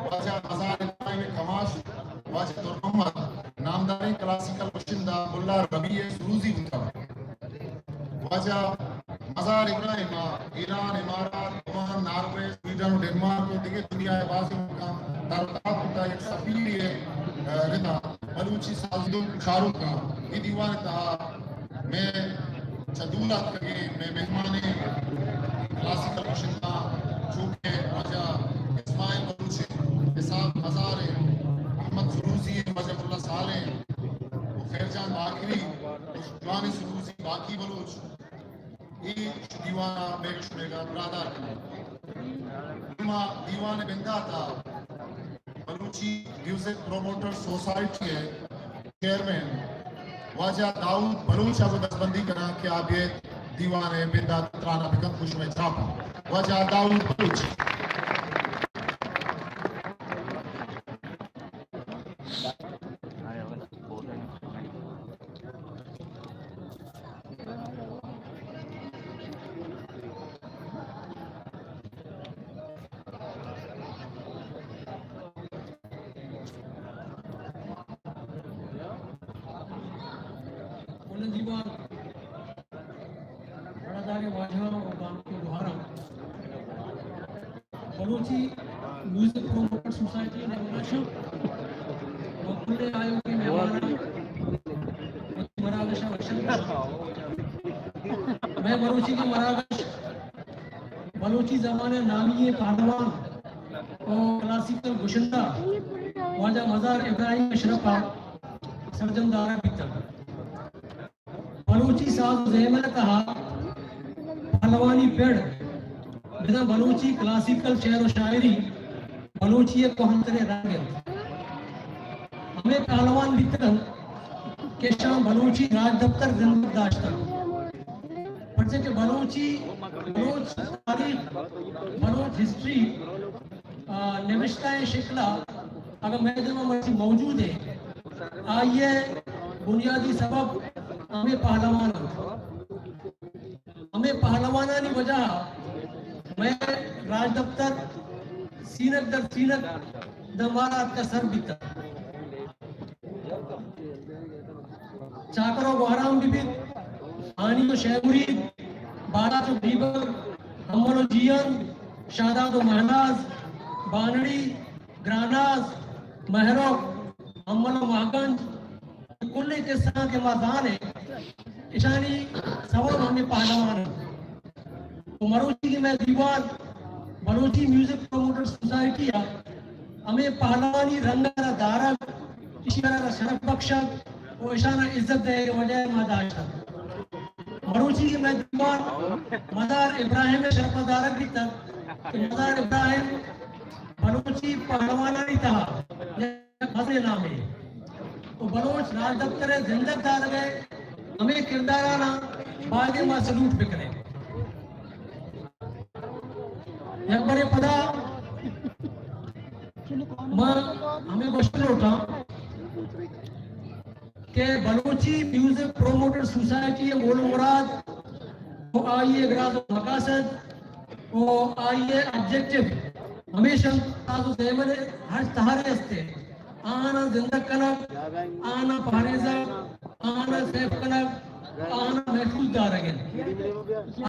واجہ مزار ابراہیم کماش، واجہ در محمد، نامداریں کلاسیکل گشندہ ملا ربیع سروزی بوتگ۔ واجہ مزار ابراہیم ءَ ایران، امارات، عمان، ناروے، سویڈن و ڈنمارک و دگہ دنیا ءِ بازیں ملکاں در و تاب بوتگ، یک سفیرے ءِ، ءَ، ردا بلوچی ساز و چاروکاں اے دیوان ءِ تہا مئے چہ دور آتکگیں مئے مہمانیں کلاسیکل گشندہ چو کہ واجہ اسماعیل بلوچ، اسحاق مزار، احمد سروزی، واجہ ملا صالح، خیر جان باقری، جوان سروزی، باقی بلوچ، اے دیوان ءَ مئے شمئے گا برادار کنیں۔ ما دیوان ءِ بندات ءَ بلوچی میوزک پروموٹر سوسائٹی ءِ چیئرمین واجہ داؤد بلوچ ءَ گوں دستبندی کناں کہ آ بیت دیوان ءِ بندات ءَ تران ءَ بکنت گوں شمئے چاپ ءَ۔ واجہ داؤد بلوچ۔ کل دیوان، وڑداریں واجہاں و بانکیں گوہاراں، بلوچی میوزک پروموٹر سوسائٹی ءِ ممبر و کل آیوکیں مہماناں وتی مراگش ءَ وش اتک۔ مئے مروچیگیں مراگش بلوچی زبان ءِ نامی ئیں پہلوان و کلاسیکل گشندہ واجہ مزار ابراہیم ءِ شرپ ءَ سرجم دارگ بیتگ۔ بلوچی ساز و زیمل ءِ تہا پہلوانی پڑ، بزاں بلوچی کلاسیکل شعر و شاعری بلوچی ءِ کوہنتریں رنگ انت۔ ہمے پہلوان بیتگ انت کہ اشاں بلوچی راجدپتر زندگ داشتگ، پرچہ کہ بلوچی، بلوچ تاریخ، بلوچ ہسٹری، آ، نبشتہ ءِ شکل ءَ اگاں مئے دیم ءَ مرچی موجود ایں، آئی ءِ بنیادی سبب ہمے پہلوان انت۔ ہمے پہلوانانی وجہ ءَ مئے راجدپتر سینگ در سینگ داں مارا اتکا سر بیتگ۔ چاکر و گوہرام بہ بیت، ہانی و شے مرید، بالاچ و بیبر، ہمل و جیئند، شہداد و مہناز، بانڑی، گراناز، مہرک، ہمل و مہگنج، اے کلیں کسہاں کہ ما زان ایں، اشانی سوب ہمے پہلوان انت۔ و مروچی کہ مئے دیوان بلوچی میوزک پروموٹر سوسائٹی ءَ ہمے پہلوانی رنگ ءَ را دارگ، ایشی ءَ را شرپ بخشگ و اشاں ءَ عزت دئیگ ءِ وجہ ءَ ما داشتگ۔ مروچی کہ مئے دیوان مزار ابراہیم ءِ شرپ ءَ دارگ بیتگ کہ مزار ابراہیم بلوچی پہلوانانی تہا یک مزنیں نامے و بلوچ راجدپتر ءِ زندگ دارگ ءِ ہمے کرداراناں بایدیں ما سلوٹ بکنیں۔ یک برے پدا من ہمے گوشت لوٹاں کہ بلوچی میوزک پروموٹر سوسائٹی ءِ مول و مراد و آئی ءِ اغراض و مقاصد و آئی ءِ آبجیکٹیو ہمیش انت ساز و زیمل ءِ ہر تہرے است ءِ آہاناں زندگ کنگ، آہاناں پہریزگ، آہاناں سیف کنگ، آہاناں محفوظ دارگ انت۔